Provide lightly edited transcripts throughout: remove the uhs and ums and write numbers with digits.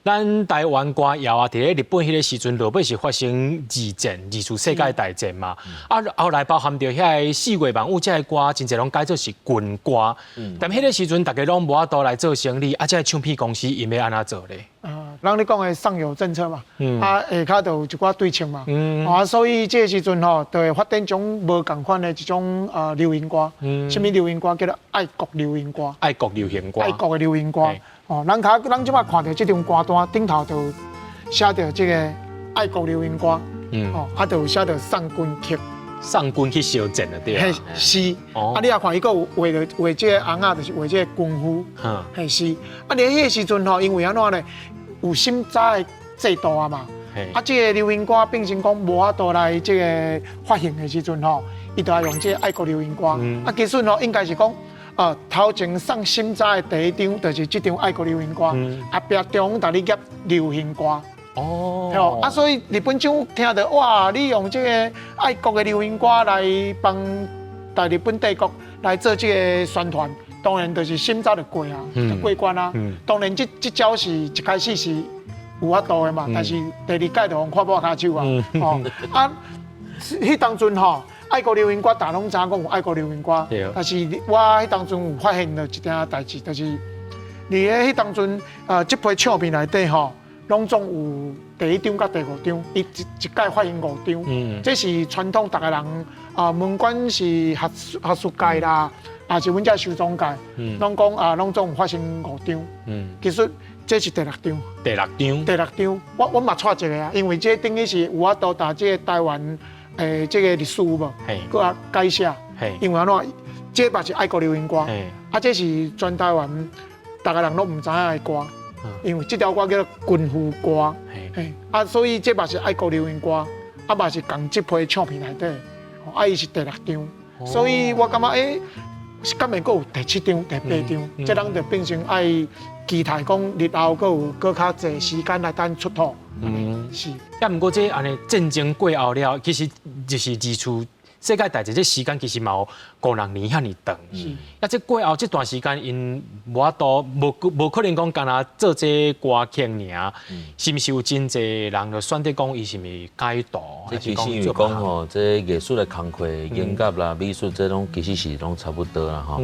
咱台灣歌謠啊，佇咧日本彼个時陣，落尾是發生二戰、二次世界大戰嘛。啊，後來包含著遐个四月萬物這个歌，真濟攏改做是軍歌。但彼个時陣，大家攏無法度來做生理，啊，這个唱片公司𪜶欲按怎做咧？啊，人咧講的上有政策嘛，啊下跤就有一寡對策嘛，啊，所以這个時陣吼，就會發展種無仝款的一種流行歌，啥物流行歌叫做愛國流行歌，愛國流行歌，愛國的流行歌。哦，咱較咱這擺看著這張歌單頂頭就寫著這个愛國流行歌，哦，啊，就寫著送軍曲，送軍去相戰的對啊。嘿，是，啊，你也看伊閣有畫著畫這个尪仔，就是畫這个軍夫，嘿是。啊，佇彼个時陣吼，因為按怎呢？有審查的制度啊嘛，啊，這个流行歌變成講無法度來這个發行的時陣吼，伊就愛用這个愛國流行歌。啊，其實吼應該是講，啊，頭前送審查的第一張就是這張愛國流行歌，後壁中共予你夾流行歌。哦，啊，所以日本政府聽著哇，你用這个愛國的流行歌來幫大日本帝國來做這个宣傳。當然就是審查就過啊，就過關啊。當然這招是一開始是有法度的嘛，但是第二擺就予看破跤手啊。哦，啊，彼當陣吼，愛國流行歌，大家攏知影講有愛國流行歌，但是我彼當陣有發現著一件代誌，就是佇咧彼當陣，這批唱片內底吼，攏總有第一張佮第五張，伊一擺發行五張，這是傳統，逐个人啊，不管是學術界啦，也是阮遮收藏界，攏講啊，攏總有發行五張。其實這是第六張。第六張。第六張，我嘛錯一个啊，因為這等於是有法度踏這个台灣這个歷史有無？閣較改寫。因為按怎？這嘛是愛國流行歌，啊，這是全台灣逐个人攏毋知影的歌，因為這條歌叫做軍夫歌。啊，所以這嘛是愛國流行歌，啊嘛是仝這批唱片內底，啊，伊是第六張，所以我感覺欸，敢會閣有第七張、第八張，這咱就變成愛期待講日後閣有閣較濟時間來等出土。嗯，是。啊，毋過這按呢戰爭過後了，其實就是二次世界大戰這時間其實嘛有五六年遐爾長。是。啊，這過後這段時間，𪜶無法度，無可能講干焦做這歌曲爾，是毋是有真濟人就選擇講伊是毋是改道？這其實因為講吼，這藝術的工課、音樂啦、美術這攏其實是攏差不多啦吼。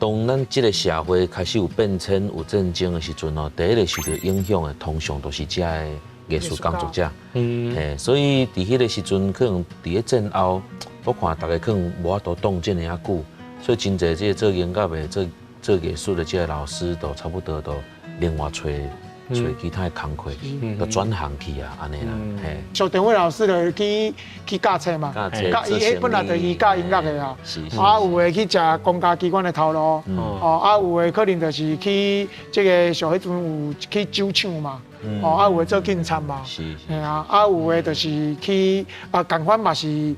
當咱這个社會開始有變遷、有戰爭的時陣吼，第一个受著影響的，通常都是遮个藝術工作者。嘿，所以佇彼个時陣，可能佇咧戰後，我看逐家可能無法度擋遮爾仔久，所以真濟這个做音樂的、做藝術的這个老師，都差不多都另外揣揣其他的工課，都轉行去啊，按呢啦。嘿。蕭定偉老師就去教冊嘛，教伊彼本來就伊教音樂的啊，啊有的去食公家機關的頭路，哦啊有的可能就是去這个像彼陣有去酒廠嘛，哦啊有的做警察嘛，嘿啊，啊有的就是去啊仝款嘛是佇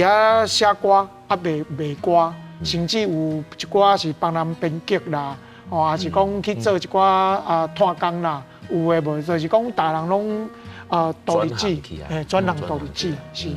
遐寫歌啊賣歌，甚至有一寡是幫人編劇啦。哦，也是講去做一寡啊炭工啦，有的無，就是講逐人攏啊獨立子，嘿，轉行獨立子是。